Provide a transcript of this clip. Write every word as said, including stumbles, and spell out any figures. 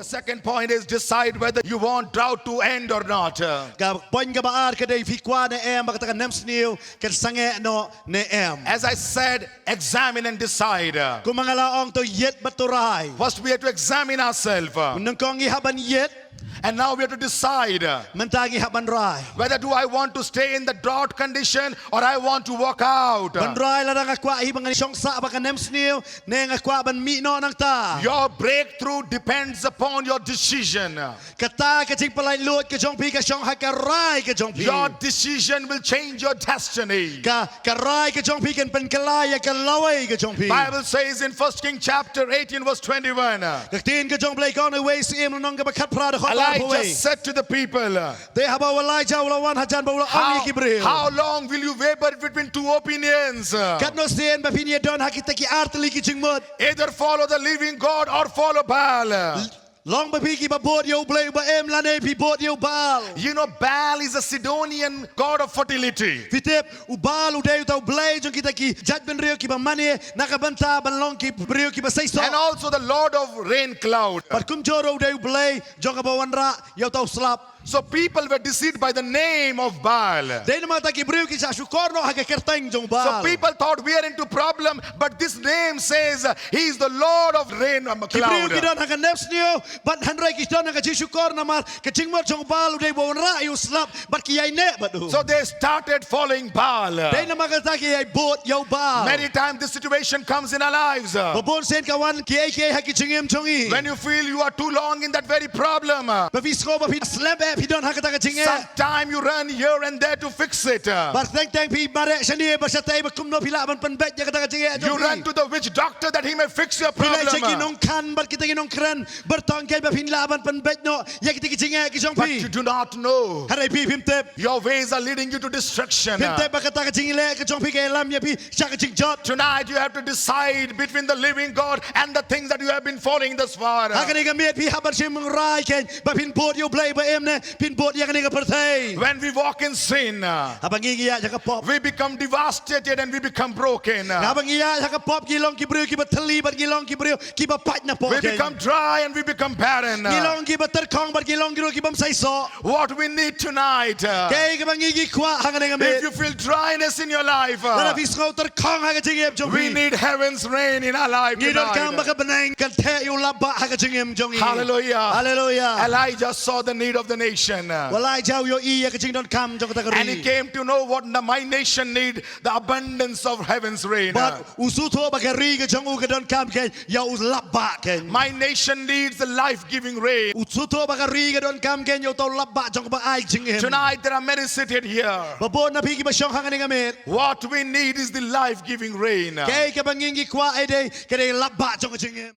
Second point is decide whether you want drought to end or not. Ka point kaba ar ka dei phi kwah ne em ba kata ka nemsniew kan sangeh noh ne em. As I said, examine and decide. Kumba nga la ong, to ïit bad to rai. First, we have to examine ourselves. Nyngkong ngi hap ban ïit. And now we have to decide. Mynta ngi hap ban rai. Whether do I want to stay in the drought condition or I want to walk out. Ban rai lada nga kwah hi ba ngan shong sah bad ka nemsniew ne nga kwah ban mih noh nangta. Your breakthrough depends upon your decision. Kata ka jingpynlait luid ka jong phi ka shong ha ka rai ka jong phi. Your decision will change your destiny. Ka, ka rai ka jong phi kan pynkylla ïa ka lawei ka jong phi. Bible says in First King chapter eighteen verse twenty-one. Ka ktien ka jong U Blei ka ong ha wei Syiem lynnong kaba khatphra dkhot arphew wei. Elijah said to the people, Te haba u Elijah u la wan hajan bad u la ong ïa ki briew, how long will you waver between two opinions? Katno sien ba phin ïadon ha kita ki ar tylli ki jingmut? Either follow the living God or follow Baal. Long ba phi kiba bud ïa U Blei uba im lane phi bud ïa u Baal. You know, Baal is a Sidonian god of fertility. Phi tip, u Baal u dei uta u blei jong kita ki jaitbynriew kiba mane na ka bynta ban long ki briew kiba seisoh. And also the lord of rain cloud. Bad kumjuh ruh u dei u blei jong kaba wanrah ïa uta u slap. So people were deceived by the name of Baal. Dei namar kata ki briew ki shah shukor noh ha ka kyrteng jong u Baal. So people thought we are into problem, but this name says, uh, he is the Lord of rain, um, cloud. Ki briew ki don ha ka nemsniew, bad hynrei ki don ha ka jingshukor namar ka jingmut jong u Baal u dei uba wanrah ïa u slap, bad ki ïaineh bad u. So they started following Baal. Dei namar kata ki ïai bud ïa u Baal. Many times this situation comes in our lives. Ba bun sien ka wan kiei kiei ha ki jingim jong ngi. When you feel you are too long in that very problem, ba phi sngew ba phi slem eh phi don ha kata ka jingeh. Sometime you run here and there to fix it. Bad teng teng phi mareh shane bad shatei bad kumno phi lah ban pynbeit ïa kata ka jingeh jong phi. You run to the witch doctor that he may fix your problem. Phi leit sha ki nongkhan bad kita ki nongkren byrtong kein ba phin lah ban pynbeit noh ïa kita ki jingeh ki jong phi. But you do not know. Hynrei phi phim tip. Your ways are leading you to destruction. Phim tip ba kata ka jingleh ka jong phi ka ïalam ïa phi sha ka jingjot. Tonight you have to decide between the living God and the things that you have been following thus far. Ha kane ka miet phi hap ban shim rai kein ba phin bud ïa U Blei ba im ne phin bud ïa kane ka pyrthei. When we walk in sin, haba ngi ngi ïaid ha ka pop, we become devastated and we become broken. Haba ngi ïaid ha ka pop ngi long ki briew kiba thylli bad ngi long ki briew kiba pait na pop kein. We become dry and we become barren. Ngi long kiba tyrkhong bad ngi long ki ruh kibym seisoh. What we need tonight, uh, kaei kaba ngi ngi kwah ha kane ka miet. If you feel dryness in your life, uh, lada phi sngew tyrkhong ha ka jingim jong phi, we need heaven's rain in our life tonight. Ngi donkam ba ka bneng kan theh ïa u lap bah ha ka jingim jong ngi. Hallelujah. Hallelujah. Elijah saw the need of the nation. U Elijah u ïohi ïa ka jingdonkam jong kata ka ri. And he came to know what the, my nation need, the abundance of heaven's rain. Bad u sngewthuh ba ka ri ka jong u ka donkam kein ïa u lap bah kein. My nation needs the life-giving rain. U sngewthuh ba ka ri ka donkam kein ïa uta u lap bah jong kaba ai jingim. Tonight there are many seated here. Ba bun na phi kiba shong ha kane ka miet. What we need is the life-giving rain. Kaei kaba ngi ngi kwah eh dei ka dei lap bah jong ka jingim.